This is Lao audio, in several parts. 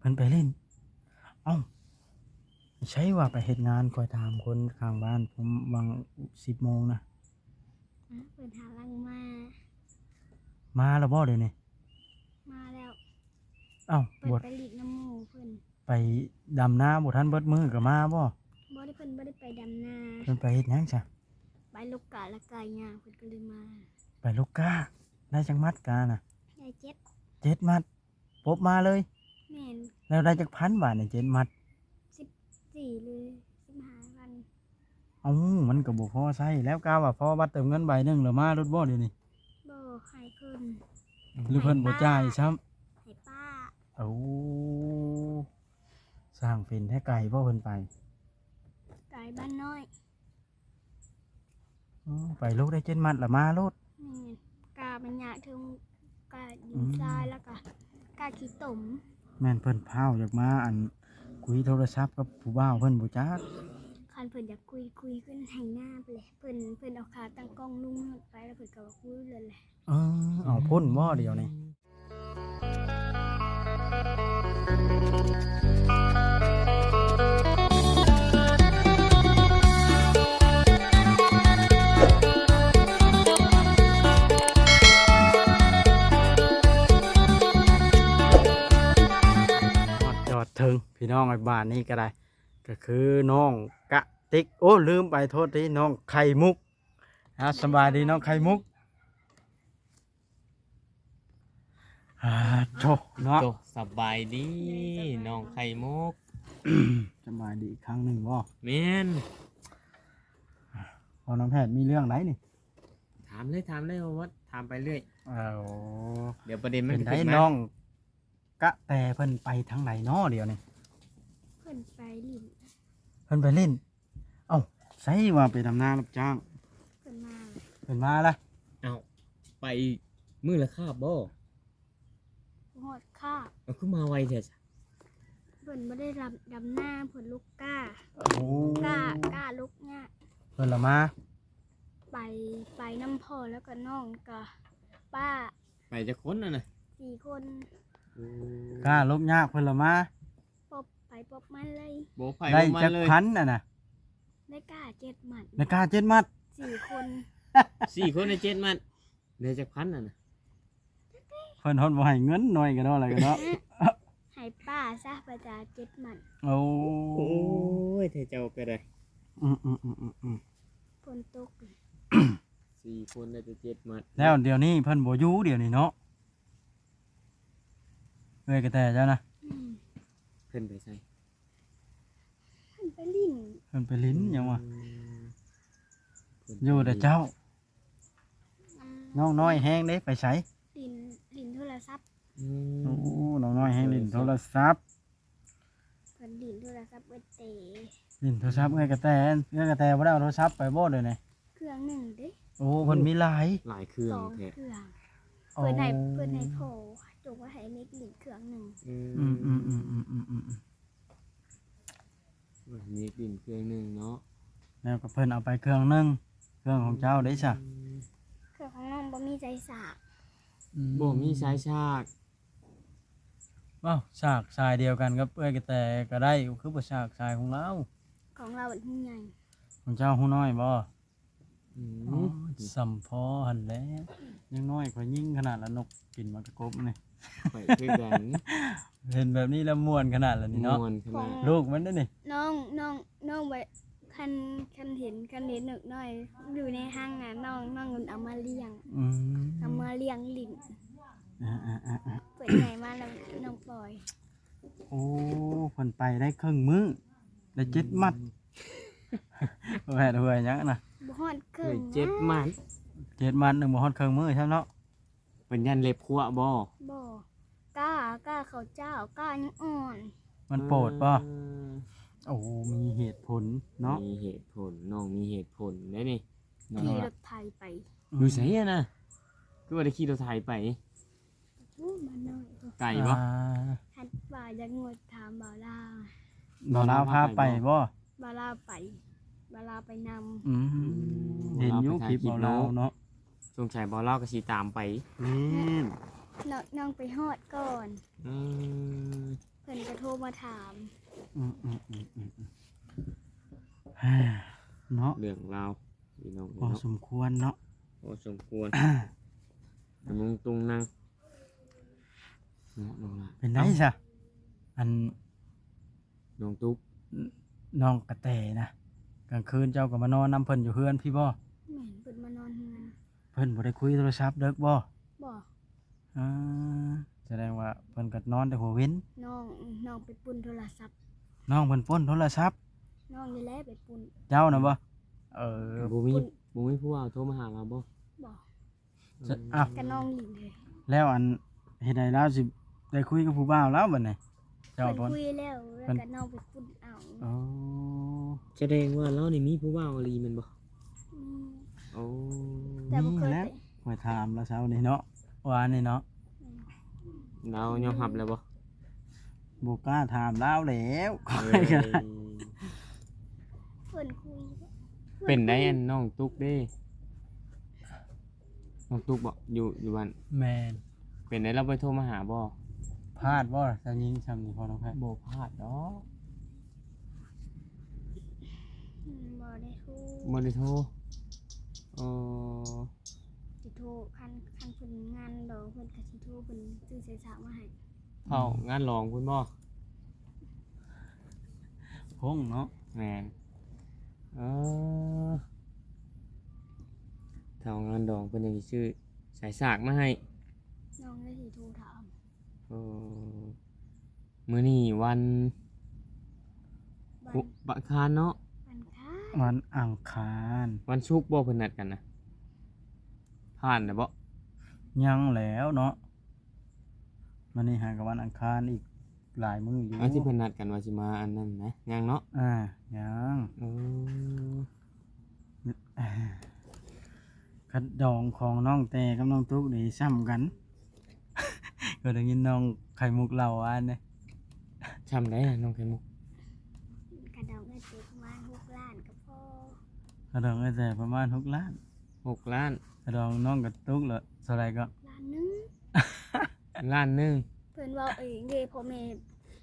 ເພິ່ນໄປຫຼິ້ນ. ເອົ້າ ໃສວ່າໄປເຮັດງານ? ຂ້ອຍຖາມຄົນຂ້າງບ້ານ ຜົມຫວ່າງສິບໂມງນະ. ອາ ເພິ່ນຫາຫຼັງມາ. ມາແລ້ວບໍ່ດຽວນີ້? ມາແລ້ວ. ເອົ້າ ເພິ່ນບໍ່ໄປຫຼິ້ນນຳໝູ່ເພິ່ນ. ໄປດຳນາບໍ່ທັນເບິດມື້ກໍມາບໍ່? ບໍ່ໄດ້ ເພິ່ນບໍ່ໄດ້ໄປດຳນາ. ເພິ່ນໄປເຮັດຫຍັງຊະ? ໄປລົກກ້າ ແລ້ວກ້າຍາງ ເພິ່ນກໍເລີຍມາ. ໄປລົກກ້າ ໄດ້ຈັກມັດກ້ານະ? ໄດ້ເຈັດ. ເຈັດມັດ ປົບມາເລີຍ? ແມ່ນ. ແລ້ວໄດ້ຈັກພັນບາດນີ້ ເຈັດມັດ? ສິບສີ່ ຫຼື ສິບຫ້າພັນ. ເອົ້າ ມັນກໍບໍ່ພໍໃຊ້ແລ້ວ. ກະວ່າພໍບັດເຕີມເງິນໃບໜຶ່ງແລ້ວມາໂລດບໍ່ດຽວນີ້? ບໍ່ ໃຫ້ເພິ່ນ. ຫຼືເພິ່ນບໍ່ຈ່າຍຊ້ຳ? ໃຫ້ປ້າ. ໂອ້ ຊ່າງເປັນແທ້. ໄກບໍ່ເພິ່ນໄປ? ໄກ ບ້ານນ້ອຍ. ໂອ້ ໄປໂລດ ໄດ້ເຈັດມັດລະມາໂລດ. ແມ່ນ. ກະມັນຍາກ ເທິງກະດິນຊາຍ ອືມ ແລ້ວກະກະຂີ້ຕົມ. ແມ່ນ ເພິ່ນພ້າວຢາກມາ ອັນ ຄຸຍໂທລະສັບກັບຜູ້ບ່າວເພິ່ນບໍ່ຈັກ. ຄັນເພິ່ນຢາກຄຸຍ ຄຸຍຂຶ້ນໄຮ່ນາໄປເລີຍ. ເພິ່ນ ເພິ່ນເອົາຂາຕັ້ງກ້ອງລຸງໄປ ແລ້ວເພິ່ນກໍວ່າຄຸຍເລີຍແຫຼະ. ເອີ ເອົາພຸ້ນບໍ່ດຽວນີ້? ຮອດຈອດເຖິງ ພີ່ນ້ອງເອີຍ. ບ້ານນີ້ກໍໄດ້ ກໍຄືນ້ອງກະຕິກ ໂອ້ ລືມໄປ ໂທດທີ ນ້ອງໄຂ່ມຸກ. ອ່າ ສະບາຍດີນ້ອງໄຂ່ມຸກ. ອ່າ ໂທ້ເນາະ ໂທ້ ສະບາຍດີ ນ້ອງໄຂ່ມຸກ. ສະບາຍດີອີກຄັ້ງໜຶ່ງບໍ່? ແມ່ນ. ພໍ່ນ້ອງແພດ ມີເລື່ອງໃດນີ້? ຖາມເລີຍ ຖາມເລີຍ ບໍ່ໝົດ ຖາມໄປເລື້ອຍ. ເອົາ ດຽວປະເດັນມັນ ເປັນໃດ ຂຶ້ນມາ. ນ້ອງ ກະແຕເພິ່ນໄປທາງໃດນໍດຽວນີ້? ເພິ່ນໄປຫຼິ້ນ. ເພິ່ນໄປຫຼິ້ນ? ເອົ້າ ໃສວ່າໄປດຳນາຮັບຈ້າງ? ເພິ່ນມາ. ເພິ່ນມາລະ? ເອົ້າ ໄປມື້ລະຄາບບໍ່? ບໍ່ຮອດຄາບ. ເອົາ ຄືມາໄວແທ້ຊະ? ເພິ່ນບໍ່ໄດ້ດຳ ດຳນາ ເພິ່ນລົກກ້າ. ໂອ້ ກ້າ ກ້າລົກຍາກ. ເພິ່ນລະມາ? ໄປ ໄປນຳພໍ່ ແລ້ວກໍນ້ອງ ແລ້ວກໍປ້າ. ໄປຈັກຄົນຫັ້ນນະ? ສີ່ຄົນ. ໂອ້ ກ້າລົກຍາກ ເພິ່ນລະມາ. ປົບໄປປົບມັນເລີຍ. ບໍ່ ໄປ ໄດ້ຈັກພັນຫັ້ນນະ? ໄດ້ກ້າເຈັດມັດ. ໄດ້ກ້າເຈັດມັດ? ສີ່ຄົນ. ສີ່ຄົນໄດ້ເຈັດມັດ. ໄດ້ຈັກພັນຫັ້ນນະ? ເພິ່ນຮອດບໍ່ໃຫ້ເງິນ ນ້ອຍກະດອກ ຫຼາຍກະດອກ. ໃຫ້ປ້າຊະ ປ້າຈະເຈັດມັດ. ໂອ້ ໂອ້ຍ ແທ້ເຈົ້າກະໄດ້. ອືມໆໆໆ ຝົນຕົກ. ສີ່ຄົນໄດ້ແຕ່ເຈັດມັດ. ແລ້ວດຽວນີ້ເພິ່ນບໍ່ຢູ່ ດຽວນີ້ເນາະ ເອື້ອຍກະແຕເຈົ້ານະ? ອືມ. ເພິ່ນໄປໃສ? ເພິ່ນໄປຫຼິ້ນ. ເພິ່ນໄປຫຼິ້ນຫຍັງວະ? ອືມ ເພິ່ນຢູ່ແຕ່ເຈົ້າ. ອືມ ນ້ອງນ້ອຍແຮງເດ້ ໄປໃສ? ຫຼິ້ນ ຫຼິ້ນໂທລະສັບ. ອືມ ໂອ້ ນ້ອງນ້ອຍແຮງຫຼິ້ນໂທລະສັບ. ເພິ່ນຫຼິ້ນໂທລະສັບເບິດເຕ. ຫຼິ້ນໂທລະສັບເອື້ອຍກະແຕ. ເອື້ອຍກະແຕບໍ່ໄດ້ເອົາໂທລະສັບໄປບໍ່ດຽວນີ້? ເຄື່ອງໜຶ່ງເດ້. ໂອ້ ເພິ່ນມີຫຼາຍ ຫຼາຍເຄື່ອງແທ້. ສອງເຄື່ອງ. ໂອ້ ເພິ່ນໃຫ້ ເພິ່ນໃຫ້ພໍ່ ຈົ່ງວ່າໃຫ້ເມກຫຼິ້ນເຄື່ອງໜຶ່ງ. ອືມ ອືມ ອືມ ອືມ ອືມ ອືມ ອືມ. ເມກຫຼິ້ນເຄື່ອງໜຶ່ງເນາະ. ແລ້ວກໍເພິ່ນເອົາໄປເຄື່ອງໜຶ່ງ. ເຄື່ອງຂອງເຈົ້າເດ້ຊະ? ອືມ ເຄື່ອງຂອງນ້ອງບໍ່ມີສາຍສາກ. ອືມ ບໍ່ມີສາຍສາກ. ເອົ້າ ສາກສາຍດຽວກັນກັບເອື້ອຍກະແຕກໍໄດ້ ຄືບໍ່ສາກສາຍຂອງລາວ? ຂອງລາວມັນໃຫຍ່. ຂອງເຈົ້າຮູ້ນ້ອຍບໍ່? ອືມ ອໍ ສ່ຳພໍຫັ້ນແຫຼະ. ຍັງນ້ອຍຂ້ອຍຍິງຂະໜາດລະ ນົກກິນໝາກກະກົບນີ້. ຂ້ອຍຄືກັນ. ເຫັນແບບນີ້ແລ້ວມ່ວນຂະໜາດລະນີ້ເນາະ. ມ່ວນຂະໜາດ. ຂອງລູກມັນເດ້ນີ້. ນ້ອງ ນ້ອງ ນ້ອງໄວ້ ຄັນ ຄັນເຫັນ ຄັນເຫັນນົກນ້ອຍຢູ່ໃນຮັງນະ ນ້ອງ ນ້ອງເອົາມາລ້ຽງ. ອືມ ເອົາມາລ້ຽງຫຼິ້ນ. ອາໆໆໆ ເພິ່ນໃຫຍ່ມາແລ້ວນ້ອງປ່ອຍ. ໂອ້ ເພິ່ນໄປໄດ້ເຄິ່ງມື້ ໄດ້ເຈັດມັດ. ອືມ ແມ່ນເຮືອຫຍັງນະ? ບໍ່ຮອດເຄິ່ງ. ເຈັດມັດ. ເຈັດມັດໜຶ່ງ ບໍ່ຮອດເຄິ່ງມື້ຊ້ຳເນາະ. ເພິ່ນຢ້ານເລັບຂົວບໍ່? ບໍ່. ກ້າ ກ້າເຂົ້າເຈົ້າ ກ້າຍັງອ່ອນ. ມັນໂປດບໍ່? ເອີ ໂອ້ ມີເຫດຜົນເນາະ. ມີເຫດຜົນ ນ້ອງມີເຫດຜົນເດ້ນີ້. ຂີ່ລົດໄຖໄປ. ອືມ ຢູ່ໃສຫັ້ນນະ? ຄືວ່າໄດ້ຂີ່ລົດໄຖໄປ? ໂອ້ ບ້ານນ້ອຍພຸ້ນ. ໄກບໍ່? ອ່າ ຄັນວ່າຢາກງົດຖາມບ່າວລາວ. ບ່າວລາວພາໄປບໍ່? ບ່າວລາວໄປ ບ່າວລາວໄປນຳ. ອືມ ອືມ ເຫັນຢູ່ ບ່າວລາວໄປຖ່າຍຄລິບ ຄລິບ ບ່າວລາວເນາະ ເນາະ. ສົງໄສບ່າວລາວກໍຊິຕາມໄປ. ແມ່ນ. ນ້ອງ ນ້ອງໄປຮອດກ່ອນ. ອືມ ເພິ່ນກໍ ໂທມາຖາມ. ອືມໆໆໆ ເນາະ ເລື່ອງລາວພີ່ນ້ອງເອີຍ ພໍສົມຄວນເນາະ ພໍສົມຄວນ ນຳລຸງຕຸງນັ່ງເນາະ ນ້ອງຫຼ້າ ເປັນໄດຊະ ອັນ ນ້ອງຕຸກ ນ້ອງກະແຕນະ ກາງຄືນເຈົ້າກໍມານອນນຳເພິ່ນຢູ່ເຮືອນພີ້ບໍ່? ແມ່ນ ເພິ່ນມານອນເຮືອນ. ເພິ່ນບໍ່ໄດ້ຄຸຍໂທລະສັບເດິກບໍ່? ບໍ່. ເອີ ສະແດງວ່າເພິ່ນກໍນອນແຕ່ຫົວເວັນ. ນ້ອງ ນ້ອງໄປປຸ້ນໂທລະສັບ. ນ້ອງເພິ່ນປຸ້ນໂທລະສັບ? ນ້ອງນີ້ແຫຼະໄປປຸ້ນ. ເຈົ້ານະບໍ່? ເອີ ບໍ່ມີ ປຸ້ນ ບໍ່ມີຜູ້ເວົ້າໂທມາຫາລາວບໍ່? ບໍ່. ອືມ ອ້າວ ກະນ້ອງຍິງເລີຍ. ແລ້ວອັນ ເຮັດໃດລາວຊິໄດ້ຄຸຍກັບຜູ້ບ່າວລາວບັດນີ້? ເຈົ້າ ເພິ່ນຄຸຍແລ້ວ ແລ້ວກະນ້ອງໄປປຸ້ນເອົາ. ອໍ ສະແດງວ່າລາວນີ້ມີຜູ້ບ່າວອີ່ຫຼີແມ່ນບໍ່? ອືມ ໂອ້ ແຕ່ບໍ່ເຄີຍ ມີແລ້ວ ໄປ ຂ້ອຍຖາມລາວເຊົ້ານີ້ເນາະ ວານນີ້ເນາະ. ອືມ ລາວຍອມຮັບແລ້ວບໍ່? ບໍ່ກ້າຖາມລາວແລ້ວ ຂ້ອຍກໍໄດ້. ເພິ່ນຄຸຍ ເປັນໄດອັນນ້ອງຕຸກເດ້? ນ້ອງຕຸກບໍ່? ຢູ່ ຢູ່ບ້ານ. ແມ່ນ. ເປັນໄດ ລາວບໍ່ໂທມາຫາບໍ່? ພາດບໍ່ ຊາວຍິງຊ່ຳນີ້ ພໍ່ນ້ອງແພດ? ບໍ່ພາດດອກ. ອືມ ບໍ່ໄດ້ໂທ ບໍ່ໄດ້ໂທ. ເອີ ຊິໂທ ຄັນ ຄັນເພິ່ນງານດອງ ເພິ່ນກໍຊິໂທ ເພິ່ນຊື້ສາຍສາກມາໃຫ້. ເຂົ້າງານດອງພຸ້ນບໍ່? ພົງເນາະ. ແມ່ນ. ເອີ ເຂົ້າງານດອງເພິ່ນຍັງຊິຊື້ສາຍສາກມາໃຫ້. ນ້ອງກໍຊິໂທຖາມ. ເອີ ມື້ນີ້ວັນ ວັນ ວັນອັງຄານເນາະ. ວັນອັງຄານ ວັນອັງຄານ. ວັນສຸກບໍ່ເພິ່ນນັດກັນນະ? ຜ່ານແລ້ວບໍ່? ຍັງແລ້ວເນາະ. ມື້ນີ້ຫາກະວັນອັງຄານອີກຫຼາຍມື້ຢູ່. ອັນທີ່ເພິ່ນນັດກັນວ່າຊິມາອັນນັ້ນນະ ຍັງເນາະ? ອ່າ ຍັງ. ເອີ ຄັນດອງຂອງນ້ອງແຕ່ກັບນ້ອງຕຸກນີ້ຊ່ຳກັນ. ກໍໄດ້ຍິນນ້ອງໄຂ່ມຸກເລົ່າວ່ານີ້. ຊ່ຳໃດນ້ອງໄຂ່ມຸກ? ກະດອງເອື້ອຍແຕ່ປະມານຫົກລ້ານກໍພໍ. ກະດອງເອື້ອຍແຕ່ປະມານຫົກລ້ານ. ຫົກລ້ານ. ກະດອງນ້ອງກະຕຸກລະເທົ່າໃດກໍ? ລ້ານໜຶ່ງ. ລ້ານໜຶ່ງ. ເພິ່ນເວົ້າເອງເດ້ ພໍ່ແມ່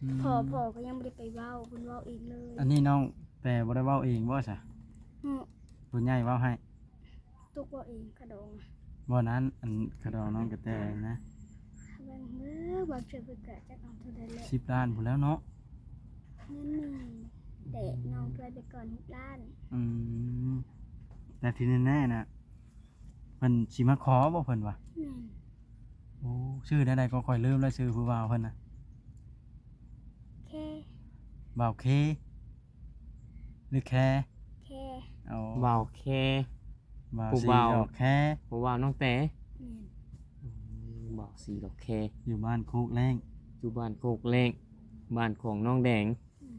ອືມ ພໍ່ ພໍ່ກໍຍັງບໍ່ໄດ້ໄປເວົ້າ ເພິ່ນເວົ້າເອງເລີຍ. ອັນນີ້ນ້ອງແຕ່ບໍ່ໄດ້ເວົ້າເອງບໍ່ຊະ? ອື ຜູ້ໃຫຍ່ເວົ້າໃຫ້. ຕຸກເວົ້າເອງ ຂະດອງ. ບໍ່ນັ້ນ ອັນຂະດອງນ້ອງກະແຕນະ. ເບິ່ງເດີ ບາງເທື່ອເພິ່ນກະຈັກເອົາເທົ່າໃດແຫຼະ. ສິບລ້ານພຸ້ນແລ້ວເນາະ. ເງິນນີ້ແຕ່ນ້ອງຊ່ວຍໄປກ່ອນຫົກລ້ານ. ອືມ ແຕ່ທີ່ແນ່ໆນະ ເພິ່ນຊິມາຂໍບໍ່ເພິ່ນວ່າ? ແມ່ນ. ໂອ້ ຊື່ແນວໃດກໍຂ້ອຍລືມແລ້ວ ຊື່ຜູ້ບ່າວເພິ່ນນະ. ແຄ ບ່າວເຄ ຫຼືແຄ? ແຄ. ໂອ້ ບ່າວແຄ. ບ່າວ ຜູ້ບ່າວ ສີດອກແຄ. ຜູ້ບ່າວນ້ອງແຕ. ແມ່ນ. ອືມ ບ່າວສີດອກແຄ ຢູ່ບ້ານໂຄກແລ້ງ. ຢູ່ບ້ານໂຄກແລ້ງ ບ້ານຂອງນ້ອງແດງ. ອືມ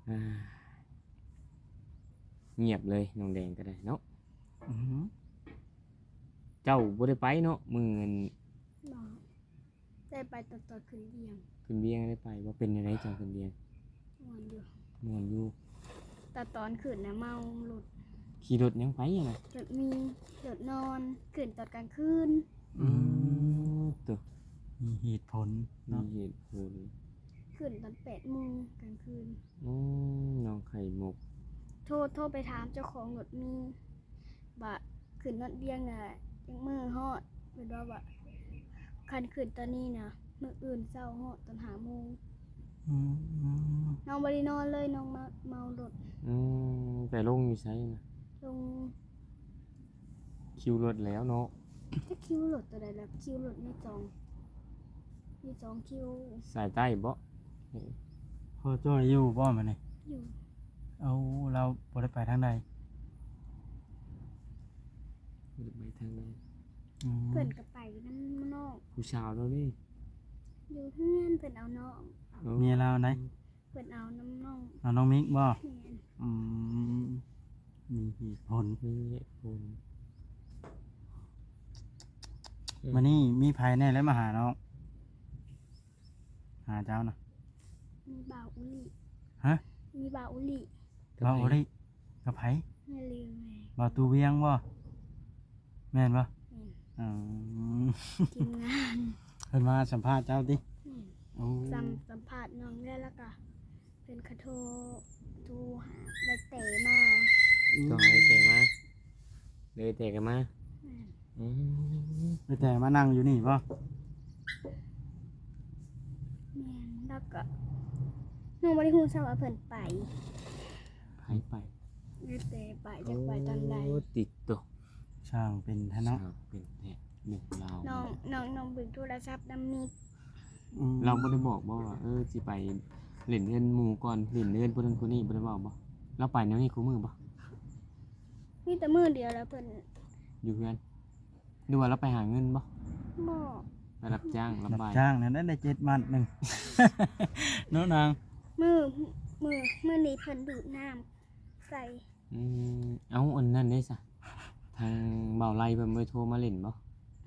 ອ່າ ງຽບເລີຍ ນ້ອງແດງກໍໄດ້ເນາະ. ອືຮຶ ເຈົ້າບໍ່ໄດ້ໄປເນາະ ມື້ອັນ ບໍ່ ໄດ້ໄປຕອນ ຕອນຂຶ້ນວຽງ. ຂຶ້ນວຽງໄດ້ໄປບໍ່? ເປັນແນວໃດຕອນຂຶ້ນວຽງ? ມ່ວນຢູ່ ມ່ວນຢູ່. ແຕ່ຕອນຂຶ້ນນະເມົາລົດ. ຂີ່ລົດຫຍັງໄປຫັ້ນນະ? ລົດມີ ລົດນອນ ຂຶ້ນຕອນກາງຄືນ. ອືມ ໂຕ ມີເຫດຜົນເນາະ ມີເຫດຜົນ. ຂຶ້ນຕອນແປດໂມງກາງຄືນ. ອືມ ນ້ອງໄຂ່ມຸກ. ໂທ ໂທໄປຖາມເຈົ້າຂອງລົດມີ ວ່າຂຶ້ນຮອດວຽງນະຈັກມື້ຮອດ? ເພິ່ນເວົ້າວ່າ ຄັນຂຶ້ນຕອນນີ້ນະ ມື້ອື່ນເຊົ້າຮອດຕອນຫ້າໂມງ. ອືມ ນ້ອງບໍ່ໄດ້ນອນເລີຍ ນ້ອງມາເມົາລົດ. ອືມ ໄປລົງຢູ່ໃສນະ? ລົງ ຄິວລົດແລ້ວເນາະ. ຈັກຄິວລົດຕົວໃດລະ ຄິວລົດມີສອງ ມີສອງຄິວ. ສາຍໃຕ້ບໍ? ພໍ່ຈ້ອຍຢູ່ບໍ່ມື້ນີ້? ຢູ່. ເອົາ ລາວບໍ່ໄດ້ໄປທາງໃດ? ບໍ່ໄດ້ໄປທາງໃດ. ອືມ ເພິ່ນກໍໄປນຳນ້ອງ. ຜູ້ສາວລາວເດ້? ຢູ່ເຮືອນ ເພິ່ນເອົານ້ອງ. ໂອ້ ເມຍລາວໃດ? ເພິ່ນເອົານຳນ້ອງ. ເອົານ້ອງມິກບໍ່? ແມ່ນ. ອືມ ມີເຫດຜົນ ມີເຫດຜົນ. ອືມ ມື້ນີ້ມີໃຜແດ່ແລະມາຫານ້ອງ ຫາເຈົ້ານະ? ມີບ່າວອຸລິ. ຮະ? ມີບ່າວອຸລິ. ບ່າວອຸລິກັບໃຜ? ແມ່ນລືມແລ້ວ. ບ່າວຕູວຽງບໍ່? ແມ່ນບໍ່? ແມ່ນ. ອືມ ທີມງານ ເພິ່ນມາສຳພາດເຈົ້າຕິ? ແມ່ນ. ໂອ້ ສຳ ສຳພາດນ້ອງແລ້ວ ແລ້ວກໍເພິ່ນກໍໂທ ໂທຫາເອື້ອຍແຕ້ມາ ໂທຫາເອື້ອຍແຕ້ມາ ເອື້ອຍແຕ້ກໍມາ ແມ່ນ ອືມ ເອື້ອຍແຕ້ມານັ່ງຢູ່ນີ້ບໍ່? ແມ່ນ ແລ້ວກໍນ້ອງບໍ່ໄດ້ຮູ້ຊ້ຳວ່າເພິ່ນໄປ ໃຜໄປ? ເອື້ອຍແຕ້ໄປ ຈັກໄປຕອນໃດ ໂອ້ ຕິດໂຕ ຊ່າງເປັນແທ້ເນາະ ຊ່າງເປັນແທ້ເລື່ອງລາວ ນ້ອງ ນ້ອງ ນ້ອງເບິ່ງໂທລະສັບນຳມິກ ອືມ ລາວບໍ່ໄດ້ບອກບໍ່ວ່າ ເອີ ຊິໄປຫຼິ້ນເຮືອນໝູ່ກ່ອນ ຫຼິ້ນເຮືອນຜູ້ນັ້ນຜູ້ນີ້ ບໍ່ໄດ້ເວົ້າບໍ່? ລາວໄປແນວນີ້ຄູ່ມື້ບໍ່? ມີແຕ່ມື້ດຽວແຫຼະເພິ່ນ ຢູ່ເຮືອນ ຫຼືວ່າລາວໄປຫາເງິນບໍ່? ບໍ່ ໄປຮັບຈ້າງ ຮັບຈ້າງນັ້ນໄດ້ເຈັດມັດໜຶ່ງ ເນາະນາງ ມື້ ມື້ ມື້ນີ້ເພິ່ນດູດນ້ຳໃສ່ ອືມ ເອົ້າ ອັນນັ້ນເດ້ຊະ ທາງບ່າວໄລເພິ່ນບໍ່ໄດ້ໂທມາຫຼິ້ນບໍ່?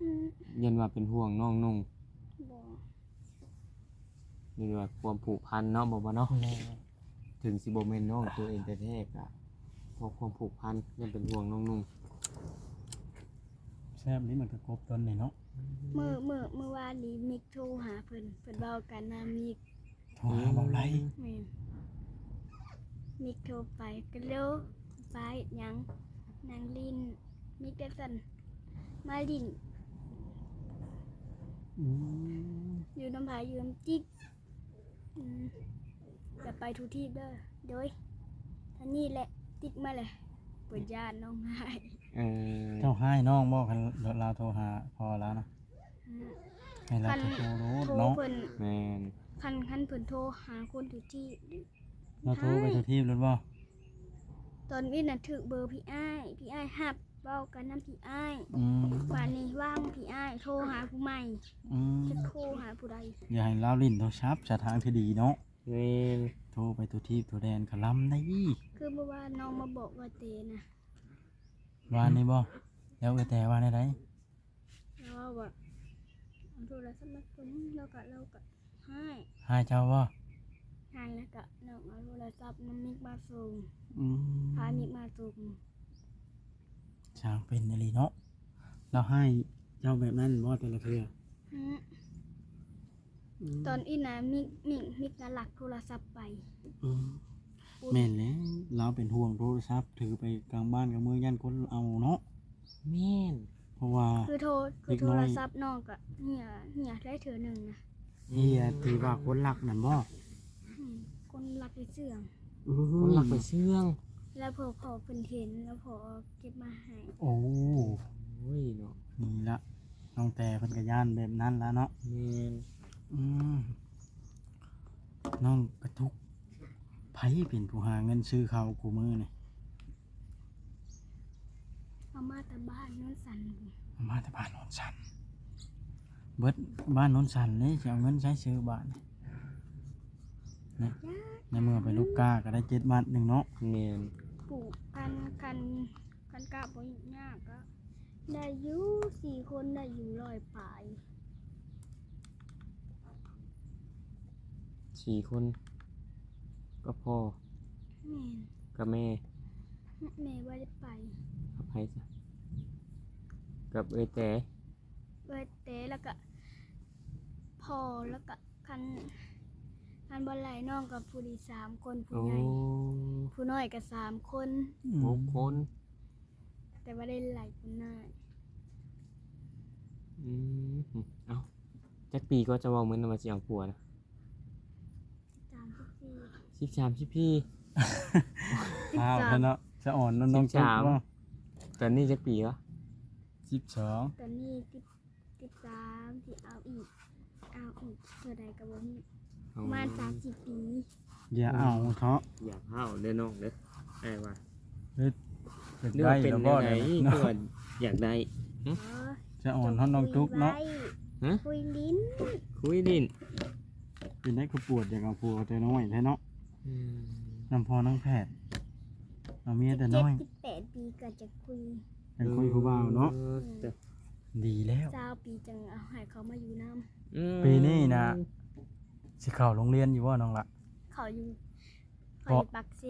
ອືມ ຢ້ານວ່າເປັນຫ່ວງນ້ອງນຸ່ງ ບໍ່ ຫຼືວ່າຄວາມຜູກພັນເນາະ ບໍ່ ບໍ່ເນາະ ແມ່ນ ເຖິງຊິບໍ່ແມ່ນນ້ອງໂຕເອງແທ້ໆ ກະເພາະຄວາມຜູກພັນ ຢ້ານເປັນຫ່ວງນ້ອງນຸ່ງ ແຊບນີ້ມັນກະກົບຕົ້ນນີ້ເນາະ ມື້ ມື້ ມື້ວານນີ້ມິກໂທຫາເພິ່ນ ເພິ່ນເວົ້າກັນນະມິກ ໂທຫາເບົາໄລ ແມ່ນ ມິກໂທໄປ ກະໂລ ໄປຫຍັງ ນັ່ງຫຼິ້ນ ມິກໄດ້ສັ່ນ ມາຫຼິ້ນ ອືມ ຢູ່ນຳໃຜ ຢູ່ນຳຈິກ ອືມ ຢ່າໄປທຸກທີບເດີ ໂດຍ ອັນນີ້ແຫຼະ ຕິກມາແຫຼະ ເພິ່ນຢ້ານນ້ອງຮ້າຍ ເອີ ເຈົ້າຮ້າຍນ້ອງບໍ່? ຄັນລາວໂທຫາພໍ່ລາວນະ ອືມ ໃຫ້ລາວໂທໂລດເນາະ ຄັນໂທເພິ່ນ ແມ່ນ ຄັນ ຄັນເພິ່ນໂທຫາຄົນທຸກທີບ ລາວໂທໄປທຸກທີບໂລດບໍ່? ຕອນນີ້ນະຖືກເບີພີ່ອ້າຍ ພີ່ອ້າຍຮັບ ເວົ້າກັນນຳພີ່ອ້າຍ ອືມ ບາດນີ້ວ່າງພີ່ອ້າຍໂທຫາຜູ້ໃໝ່ ອືມ ຈັກໂທຫາຜູ້ໃດ ຢ່າໃຫ້ລາວຫຼິ້ນໂທລະສັບສະທາງທີ່ດີເນາະ ແມ່ນ ໂທໄປທົ່ວທີບທົ່ວແດນກະລຳໄດ້ ຄືເມື່ອວານນ້ອງມາບອກວ່າເຕນະ ວານນີ້ບໍ່? ແລ້ວເອື້ອຍແຕ້ວ່າແນວໃດ? ລາວວ່າ ເອົາໂທລະສັບມາສົ່ງ ແລ້ວກະ ລາວກະຮ້າຍ ຮ້າຍເຈົ້າບໍ່? ຮ້າຍ ແລ້ວກະນ້ອງເອົາໂທລະສັບນຳມິກມາສົ່ງ ອືມ ພາມິກມາສົ່ງ ຊ່າງເປັນອີ່ຫຼີເນາະ ລາວຮ້າຍເຈົ້າແບບນັ້ນບໍ່ແຕ່ລະເທື່ອ? ອືມ ອືມ ຕອນອີ່ນະມິກ ມິກ ມິກນະລັກໂທລະສັບໄປ ອືມ ແມ່ນແຫຼະ ລາວເປັນຫ່ວງໂທລະສັບ ຖືໄປກາງບ້ານກາງເມືອງ ຢ້ານຄົນເອົາເນາະ ແມ່ນ ເພາະວ່າຄືໂທ ຄືໂທລະສັບນ້ອງກະເຫຍ ເຫຍໄດ້ເທື່ອໜຶ່ງນະ ເຫຍທີ່ວ່າຄົນລັກນັ້ນບໍ່? ອືມ ຄົນລັກໄປເຊື່ອງ ຄົນລັກໄປເຊື່ອງ ແລ້ວພໍ່ ພໍ່ເພິ່ນເຫັນ ແລ້ວພໍ່ເກັບມາໃຫ້ ໂອ້ ໂອ້ຍເນາະ ນີ້ລະ ນ້ອງແຕ້ເພິ່ນກະຢ້ານແບບນັ້ນລະເນາະ ແມ່ນ ອືມ ນ້ອງກະທຸກ ໃຜເປັນຜູ້ຫາເງິນຊື້ເຂົ້າຄູ່ມື້ນີ້? ເອົາມາແຕ່ບ້ານໂນນສັນ ເອົາມາແຕ່ບ້ານໂນນສັນ ເບິດບ້ານໂນນສັນນີ້ ຊິເອົາເງິນໃສຊື້ບາດນີ້ ໃນເມື່ອໄປລູກກາກະໄດ້ເຈັດມັດໜຶ່ງເນາະ ແມ່ນ ປູກພັນ ຄັນ ຄັນກະບໍ່ຫຍຸ້ງຍາກກະໄດ້ຢູ່ ສີ່ຄົນໄດ້ຢູ່ຮ້ອຍປາຍ ສີ່ຄົນ ກັບພໍ່ ແມ່ນ ກັບແມ່ ແມ່ບໍ່ໄດ້ໄປ ກັບໃຜຊະ? ກັບເອື້ອຍແຕ້ ເອື້ອຍແຕ້ ແລ້ວກະພໍ່ ແລ້ວກະຄັນ ຄັນບໍ່ໄລ່ນ້ອງກະຜູ້ດີສາມຄົນ ຜູ້ໃຫຍ່ ໂອ້ ຜູ້ນ້ອຍກະສາມຄົນ ອືມ ຫົກຄົນ ແຕ່ວ່າໄດ້ຫຼາຍກວ່ານັ້ນ ອືມ ເອົ້າ ຈັກປີກໍຈະເວົ້າມື້ນັ້ນວ່າຊິເອົາຜົວນະ? ສິບສາມ ສິບສີ່ ສິບສາມ ສິບສີ່ ສິບສາມ ອ້າວ ເນາະ ສະອອນນ້ອງໆ ສິບສາມ ເນາະ ຕອນນີ້ຈັກປີວະ? ສິບສອງ ຕອນນີ້ສິບ ສິບສາມ ຊິເອົາອີກ ເອົາອີກເທົ່າໃດກະບໍ່ຮູ້ ປະມານສາມສິບປີ ຢ່າເອົາເທາະ ຢ່າເອົາເດີນ້ອງເດີ ອ້າຍວ່າ ເຮັດ ເຮັດໄດ້ແລ້ວບໍ່ ເປັນແນວໃດ ແນວນັ້ນເນາະ ຄືວ່າຢາກໄດ້ ຫຶ ອໍ ສະອອນຮອດນ້ອງຕຸກເນາະ ຫຶ ຄຸຍຫຼິ້ນ ຄຸຍຫຼິ້ນ ເປັນໄດ້ຄືປວດຢາກເອົາຜົວແຕ່ນ້ອຍແທ້ເນາະ ອືມ ນຳພໍ່ນາງແພດ ເອົາເມຍແຕ່ນ້ອຍ ສິບເຈັດ ສິບແປດປີກະຈະຄຸຍ ຍັງຄຸຍຜູ້ບ່າວເນາະ ເອີ ເອີ ດີແລ້ວ ຊາວປີຈັ່ງເອົາໃຫ້ເຂົາມາຢູ່ນຳ ອືມ ປີນີ້ນະ ຊິເຂົ້າໂຮງຮຽນຢູ່ບໍ່ນ້ອງລະ? ເຂົ້າຢູ່ ເຂົ້າຢູ່ປາກເຊ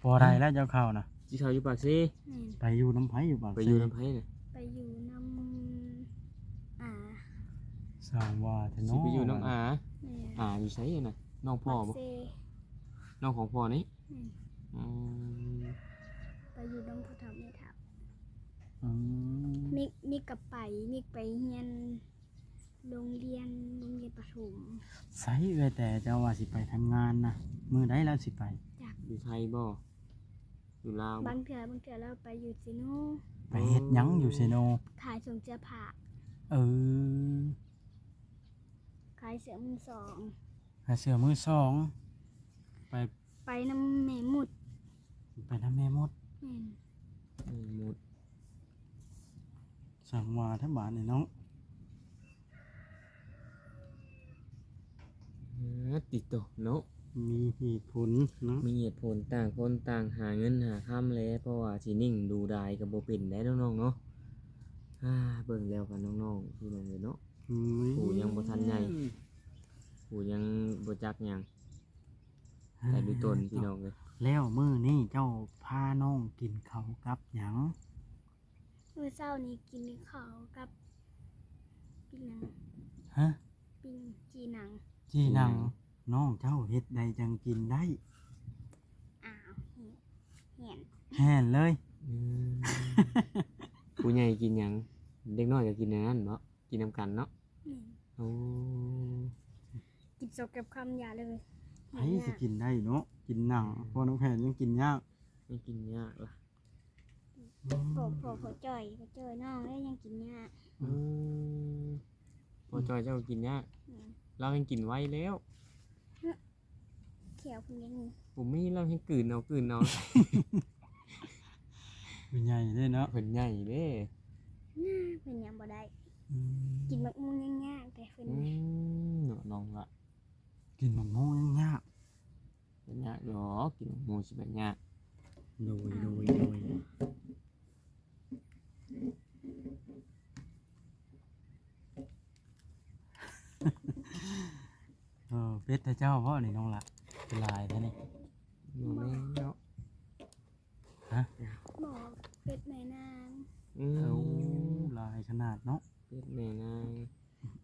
ພໍໄດ້ແລ້ວເຈົ້າເຂົ້ານະ ຊິເຂົ້າຢູ່ປາກເຊ ແມ່ນ ໄປຢູ່ນຳໃຜຢູ່ປາກເຊ? ໄປຢູ່ນຳໃຜນະ? ໄປຢູ່ນຳອາ ສ້າງວ່າແທ້ເນາະ ຊິໄປຢູ່ນຳອາ ແມ່ນ ອ່າ ຢູ່ໃສນະ? ນ້ອງພໍ່ບໍ່? ປາກເຊ. ນ້ອງຂອງພໍ່ນີ້? ແມ່ນ. ອືມ ໄປຢູ່ນຳຜູ້ເຖົ້າແມ່ເຖົ້າ. ອືມ ມິກ ມິກກໍໄປ ມິກໄປຮຽນໂຮງຮຽນ ໂຮງຮຽນປະຖົມ. ໃສ ເອື້ອຍແຕ່ເຈົ້າວ່າຊິໄປທຳງານນະ? ມື້ໃດລາວຊິໄປ? ຈັກ. ຢູ່ໄທບໍ່? ຢູ່ລາວບໍ່? ບາງເທື່ອ ບາງເທື່ອລາວໄປຢູ່ເຊໂນ. ໄປເຮັດຫຍັງຢູ່ເຊໂນ? ຂາຍເຄື່ອງເສື້ອຜ້າ. ເອີ ຂາຍເສື້ອມືສອງ. ຂາຍເສື້ອມືສອງ. ໄປ ໄປນຳແມ່ມຸດ. ໄປນຳແມ່ມຸດ. ແມ່ນ. ແມ່ມຸດ. ຊ່າງວ່າແທ້ບາດນີ້ເນາະ. ເອີ ຕິໂຕເນາະ ມີເຫດຜົນເນາະ ມີເຫດຜົນ ຕ່າງຄົນຕ່າງຫາເງິນຫາຄຳແຫຼະ ເພາະວ່າຊິນິ່ງດູດາຍກໍບໍ່ເປັນໄດ໋ນ້ອງໆເນາະ. ອາ ເບິ່ງແລ້ວກໍນ້ອງໆ ພີ່ນ້ອງເອີຍເນາະ ອືມ ຜູ້ຍັງບໍ່ທັນໃຫຍ່ ຜູ້ຍັງບໍ່ຈັກຫຍັງ ແຕ່ດູຕົນ ພີ່ນ້ອງເອີຍ. ແລ້ວມື້ນີ້ເຈົ້າພານ້ອງກິນເຂົ້າກັບຫຍັງ? ມື້ເຊົ້ານີ້ກິນເຂົ້າກັບ ປີ້ງຫຍັງ? ຮະ? ປີ້ງຈີ່ໜັງ. ຈີ່ໜັງ. ຈີ່ໜັງ. ນ້ອງເຈົ້າເຮັດໃດຈັ່ງກິນໄດ້? ອ້າວ ແຮ່ນ ແຮ່ນເລີຍ. ອືມ ຜູ້ໃຫຍ່ກິນຫຍັງ ເດັກນ້ອຍກໍກິນແນວນັ້ນເນາະ ກິນນຳກັນເນາະ. ແມ່ນ. ໂອ້ ກິນສອງຄຳ ຢ່າເລີຍ. ໃຜຊິກິນໄດ້ເນາະ ກິນໜັງ. ອືມ ພໍ່ນ້ອງແພນຍັງກິນຍາກ ຍັງກິນຍາກລະ. ອືມ ພໍ່ ພໍ່ ພໍ່ຈ້ອຍ ພໍ່ຈ້ອຍນ້ອງເອີຍ ຍັງກິນຍາກ. ອືມ ອືມ ພໍ່ຈ້ອຍເຈົ້າກໍກິນຍາກ. ແມ່ນ. ລາວແຮ່ງກິນໄວແລ້ວ ແຂ້ວເພິ່ນຍັງມີ ບໍ່ມີ ລາວແຮ່ງກືນເອົາ ກືນເອົາ. ເພິ່ນໃຫຍ່ເດ້ເນາະ ເພິ່ນໃຫຍ່ເດ້ ເພິ່ນຍັງບໍ່ໄດ້. ອືມ ກິນໝາກມ່ວງຍັງຍາກແຕ່ເພິ່ນ. ອືມ ເນາະ ນ້ອງລະ ກິນໝາກມ່ວງຍັງຍາກ. ບໍ່ຍາກດອກ ກິນໝາກມ່ວງຊິໄປຍາກ. ໂດຍ ໂດຍ ໂດຍ. ເອີ ເປັດແທ້ເຈົ້າບໍ່ນີ້ນ້ອງລະ? ຄືຫຼາຍແທ້ນີ້. ບໍ່ແມ່ນເນາະ. ຮະ? ບໍ່ ເປັດແມ່ນາງ. ອືມ ໂອ້ ຫຼາຍຂະໜາດເນາະ ເປັດແມ່ນາງ.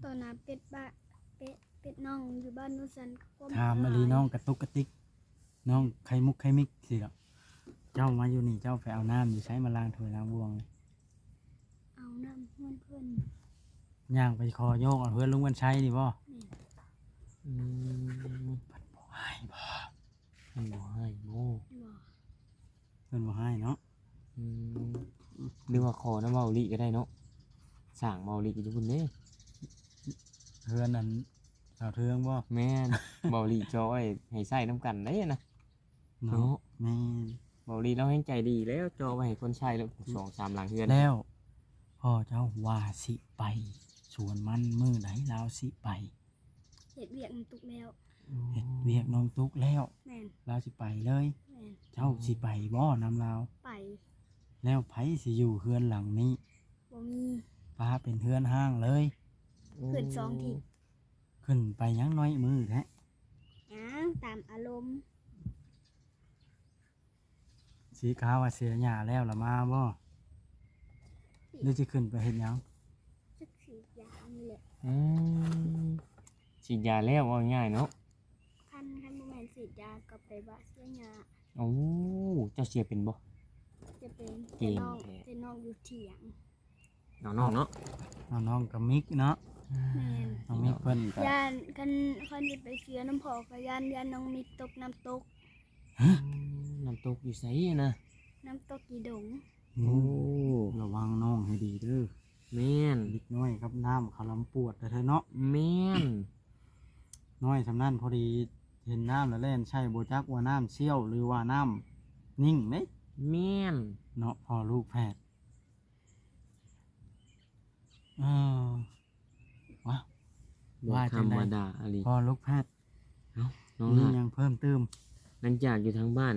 ຕອນນະເປັດບ້ານ ເປັດ ເປັດນ້ອງຢູ່ບ້ານໂນນສັນ ຄວາມ ຖາມອີ່ຫຼີ ຫຼາຍ ນ້ອງກະຕຸກກະຕິກ ນ້ອງໄຂ່ມຸກໄຂ່ມິກຊີ້ດອກ. ເຈົ້າມາຢູ່ນີ້ ເຈົ້າໄປເອົານ້ຳຢູ່ໃສມາລ້າງຖ້ວຍລ້າງບ່ວງ? ເອົານ້ຳເຮືອນເພິ່ນ. ຍ່າງໄປຂໍໂຍກເອົາເຮືອນລຸງວັນໄຊນີ້ບໍ່? ແມ່ນ. ອືມ ເພິ່ນບໍ່ຮ້າຍບໍ່? ເພິ່ນບໍ່ຮ້າຍບໍ່? ບໍ່. ເພິ່ນບໍ່ຮ້າຍເນາະ. ອືມ ຫຼືວ່າຂໍນຳເວົ້າອີ່ຫຼີກໍໄດ້ເນາະ ສ້າງເວົ້າອີ່ຫຼີກໍຢູ່ພຸ້ນເດ້ ເຮືອນອັນສາວເທືອງບໍ່? ແມ່ນ ເວົ້າອີ່ຫຼີເຈາະໄວ້ໃຫ້ໃຊ້ນຳກັນເດ້ນະ ເນາະ ເນາະ. ແມ່ນ ເວົ້າອີ່ຫຼີລາວແຮ່ງໃຈດີແລ້ວ ເຈາະໄວ້ໃຫ້ຄົນໃຊ້ແລ້ວ ສອງສາມຫຼັງເຮືອນ. ແລ້ວພໍ່ເຈົ້າວ່າຊິໄປສວນມັນ ມື້ໃດລາວຊິໄປ? ເຮັດວຽກນ້ອງຕຸກແລ້ວ. ເຮັດວຽກນ້ອງຕຸກແລ້ວ. ແມ່ນ. ລາວຊິໄປເລີຍ. ແມ່ນ. ເຈົ້າຊິໄປບໍ່ນຳລາວ? ໄປ. ແລ້ວໃຜຊິຢູ່ເຮືອນຫຼັງນີ້? ບໍ່ມີ. ປາເປັນເຮືອນຮ້າງເລີຍ. ໂອ້ ຂຶ້ນສອງທິດ. ຂຶ້ນໄປຫຍັງນ້ອຍມືແທ້? ຫຍັງ ຕາມອາລົມ. ສີຂາວວ່າເສຍຫຍ້າແລ້ວລະມາບໍ່? ຫຼືຊິຂຶ້ນໄປເຮັດຫຍັງ? ຈັກສີດຢານີ້ແຫຼະ. ອືມ ສີດຢາແລ້ວ ເວົ້າງ່າຍເນາະ. ຄັນ ຄັນບໍ່ແມ່ນສີດຢາກໍໄປວ່າເສຍຫຍ້າ. ໂອ້ ເຈົ້າເສຍເປັນບໍ່? ຈະເປັນ. ເກັ່ງແທ້. ແຕ່ນ້ອງ ແຕ່ນ້ອງຢູ່ຖຽງ. ເອົານ້ອງເນາະ ເອົານ້ອງກັບມິກເນາະ. ແມ່ນ. ນ້ອງມິກເພິ່ນກໍ ຢ້ານ ຄັນ ຄັນຊິໄປເສຍນຳພໍ່ກໍຢ້ານ ຢ້ານນ້ອງມິກຕົກນ້ຳຕົກ. ຮະ? ອືມ ນ້ຳຕົກຢູ່ໃສນະ? ນ້ຳຕົກຢູ່ດົງ. ໂອ້ ລະວັງນ້ອງໃຫ້ດີເດີ. ແມ່ນ. ເດັກນ້ອຍກັບນ້ຳຄາລຳປວດແທ້ໆເນາະ. ແມ່ນ. ນ້ອຍສ່ຳນັ້ນພໍດີເຫັນນ້ຳລະແລ່ນໃສ່ ບໍ່ຈັກວ່ານ້ຳສ່ຽວ ຫຼືວ່ານ້ຳນິ່ງເດ້. ແມ່ນ. ເນາະ ພໍ່ລູກແຝດ. ເອີ ວະ ບໍ່ ວ່າຈັ່ງໃດ ທຳມະດາອີ່ຫຼີ ພໍ່ລູກແຝດ. ເອົ້າ ນ້ອງ ມີ ລະ ຫຍັງເພີ່ມຕື່ມ? ຫຼັງຈາກຢູ່ທາງບ້ານ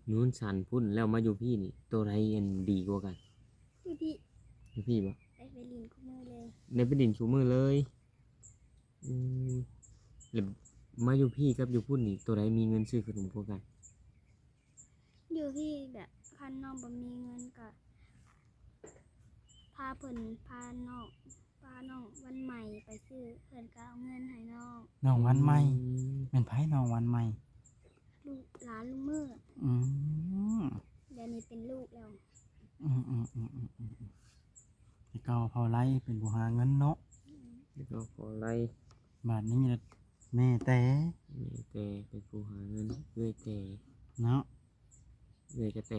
ໂນນສັນພຸ້ນແລ້ວ ມາຢູ່ພີ້ນີ້ ໂຕໃດອັນດີກວ່າກັນ? ຢູ່ພີ້. ຢູ່ພີ້ບໍ່? ໄດ້ໄປຫຼິ້ນຄູ່ມື້ເລີຍ. ໄດ້ໄປຫຼິ້ນຄູ່ມື້ເລີຍ. ອືມ ແລ້ວມາຢູ່ພີ້ກັບຢູ່ພຸ້ນນີ້ ໂຕໃດມີເງິນຊື້ຂະໜົມກວ່າກັນ? ຢູ່ພີ້ແບບ ຄັນນ້ອງບໍ່ມີເງິນກໍພາເພິ່ນ ພານ້ອງ ພາ ນ້ອງວັນໃໝ່ໄປຊື້ ເພິ່ນກໍເອົາເງິນໃຫ້ນ້ອງ. ນ້ອງວັນໃໝ່ ອືມ ແມ່ນໃຜນ້ອງວັນໃໝ່? ລູກຫຼານລຸງມືດ. ອືມ ດຽວນີ້ເປັນລູກແລ້ວ. ອືມໆໆໆໆ ແຕ່ເກົ່າພໍ່ໄລເປັນຜູ້ຫາເງິນເນາະ. ແຕ່ເກົ່າພໍ່ໄລ ບາດນີ້ລະແມ່ແຕ່ ແມ່ແຕ່ເປັນຜູ້ຫາເງິນ ເອື້ອຍແຕ່ເນາະ. ເອື້ອຍກະແຕ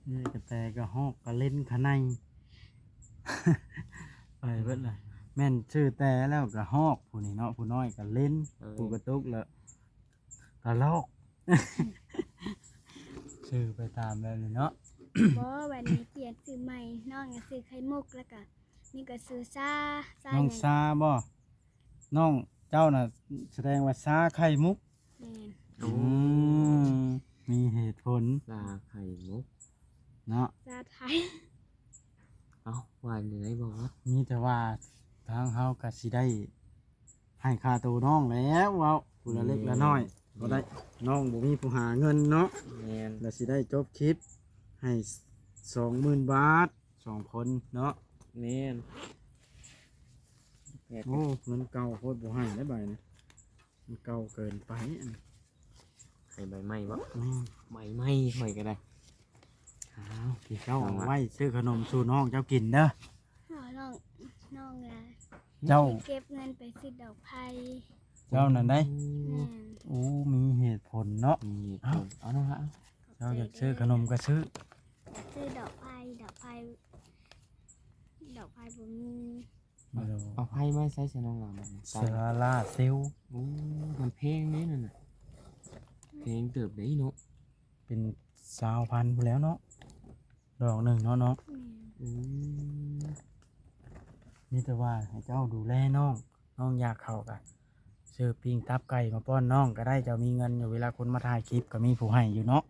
ເອື້ອຍກະແຕກະຮອກກະເລັນຂະໄນ ໄປເບິດລະ. ແມ່ນຊື່ແຕ່ແລ້ວກະຮອກ ຜູ້ນີ້ເນາະ ຜູ້ນ້ອຍກະເລັນ ເອີ ຜູ້ກະຕຸກລະກະລອກ ຊື່ໄປຕາມແບບນີ້ເນາະ. ບໍ່ ວັນນີ້ປ່ຽນຊື່ໃໝ່ ນ້ອງກະຊື່ໄຂ່ມຸກ ລະກະນີ້ກະຊື່ຊາ ຊາ ນ້ອງຫຍັງ? ຊາບໍ່? ນ້ອງເຈົ້ານະສະແດງວ່າຊາໄຂ່ມຸກ. ແມ່ນ. ໂອ້ ອືມ ມີເຫດຜົນ ຊາໄຂ່ມຸກເນາະ ຊາໄທ. ເອົ້າ ວ່າແນວໃດບໍ່ວະ? ມີແຕ່ວ່າທາງເຮົາກະຊິໄດ້ໃຫ້ຄ່າໂຕນ້ອງແລ້ວ ເວົ້າຜູ້ລະເລັກລະນ້ອຍ ແມ່ນ ບໍ່ໄດ້ ນ້ອງບໍ່ມີຜູ້ຫາເງິນເນາະ. ແມ່ນ. ລະຊິໄດ້ຈົບຄລິບໃຫ້ສອງໝື່ນບາດ ສອງຄົນເນາະ. ແມ່ນ. ໂອ້ ເງິນເກົ່າໂພດ ບໍ່ໃຫ້ໄດ້ໃບນີ້ ມັນເກົ່າເກີນໄປ. ໃຫ້ໃບໃໝ່ບໍ່? ອືມ ໃບໃໝ່ຂ້ອຍກໍໄດ້. ອ້າວ ທີ່ເຈົ້າເອົາໄວ້ຊື້ຂະໜົມສູ່ນ້ອງເຈົ້າກິນເດີ. ນ້ອງ ນ້ອງລະ ເຈົ້າ ເກັບເງິນໄປຊື້ດອກໄຜ່. ເຈົ້ານັ້ນໄດ໋. ໂອ້ ແມ່ນ. ໂອ້ ມີເຫດຜົນເນາະ ມີເຫດຜົນ. ເອົາ ເອົານ້ອງລະ ເຈົ້າຢາກຊື້ຂະໜົມກໍຊື້ ຢາກຊື້ດອກໄຜ່ ດອກໄຜ່ ດອກໄຜ່ບໍ່ມີ. ເອົາ ເອົາໄຟມາໃສ່ຊະນ້ອງລາວ ໂຊລາເຊວ. ໂອ້ ມັນແພງເດ້ນັ້ນນະ ແພງເຕີບເດ້ເນາະ ເປັນຊາວພັນພຸ້ນແລ້ວເນາະ ດອກໜຶ່ງເນາະນ້ອງ. ອືມ ມີແຕ່ວ່າໃຫ້ເຈົ້າດູແລນ້ອງ ນ້ອງຢາກເຂົ້າກະຊື້ປີ້ງຕັບໄກ່ມາປ້ອນນ້ອງກໍໄດ້ ເຈົ້າມີເງິນຢູ່ ເວລາຄົນມາຖ່າຍຄລິບກໍມີຜູ້ໃຫ້ຢູ່ເນາະ.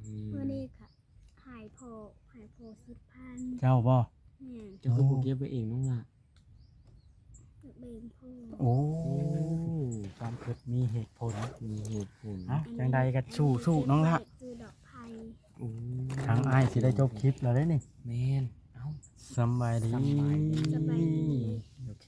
ອືມ ມື້ນີ້ກະ ໃຫ້ພໍ່ ໃຫ້ພໍ່ສິບພັນ. ເຈົ້າບໍ່? ແມ່ນ. ເຈົ້າຄືບໍ່ເກັບໄວ້ເອງນ້ອງລະ? ຢາກແບ່ງພໍ່. ໂອ້ ໂອ້ ຄວາມຄິດມີເຫດຜົນ ມີເຫດຜົນ. ເອົ້າ ຈັ່ງໃດກໍສູ້ໆນ້ອງລະ ຊື້ດອກໄຜ່. ໂອ້ ທາງອ້າຍຊິໄດ້ຈົບຄລິບແລ້ວເດ້ນີ້. ແມ່ນ. ເອົ້າ ສຳບາຍດີ ສຳບາຍດີ ສຳບາຍດີ. ໂອເຄ.